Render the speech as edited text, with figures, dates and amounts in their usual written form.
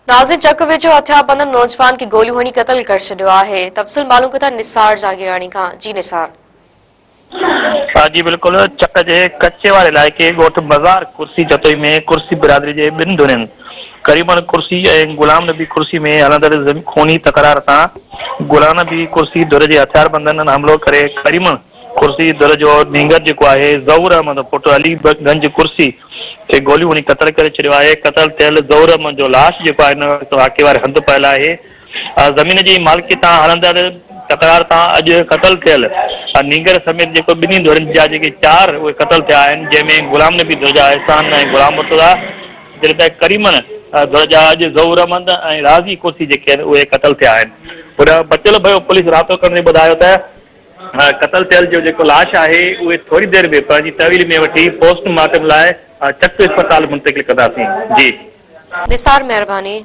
नाज़िर चक वेझो हथियारबंदन नौजवान खे गोलियूं हणी क़तल करे छॾियो आहे। तफ़सील मालूम कंदा निसार जागीराणी खां। जी निसार। जी बिल्कुल, चक जे कच्चे वारे इलाइक़े ॻोठ मज़ार कुर्सी जतोई में कुर्सी बिरादरी जे ॿिनि धुरियुनि करीमन कुर्सी ऐं गुलाम नबी कुर्सी में हलंदड़ खूनी तकरार सां गुलाम नबी कुर्सी धुर जे हथियारबंदनि हमलो करे करीमन कुर्सी धुर जो नींगर जेको आहे ज़हूर अहमद पुट अली गंज कुर्सी खे गोलियूं हणी क़तल करे छॾियो आहे। क़तल थियल ज़हूर अहमद जो लाश जेको आहे हिन वाक़े वारे हंधि पयल आहे। ज़मीन जी मालिकी तां हलंदड़ तकरार तां अॼु क़तल थियल नींगर समेत जेको ॿिन्ही धुरनि जा जेके 4 उहे क़तल थिया आहिनि, जंहिंमें गुलाम नबी धुर जा एहसान ऐं गुलाम मुर्तज़ा, जॾहिं त करीमन धुर जा अॼु ज़हूर अहमद ऐं राज़ी कुर्सी जेके आहिनि उहे क़तल थिया आहिनि। हुन बचियल भयो पुलिस राब्तो कंदे ॿुधायो त क़तल थियल जो जेको लाश आहे उहे थोरी देरि में पंहिंजी तहवील में वठी पोस्टमार्टम लाइ चक अस्पताल मुंतकिल कंदासीं। जी निसार, महिरबानी।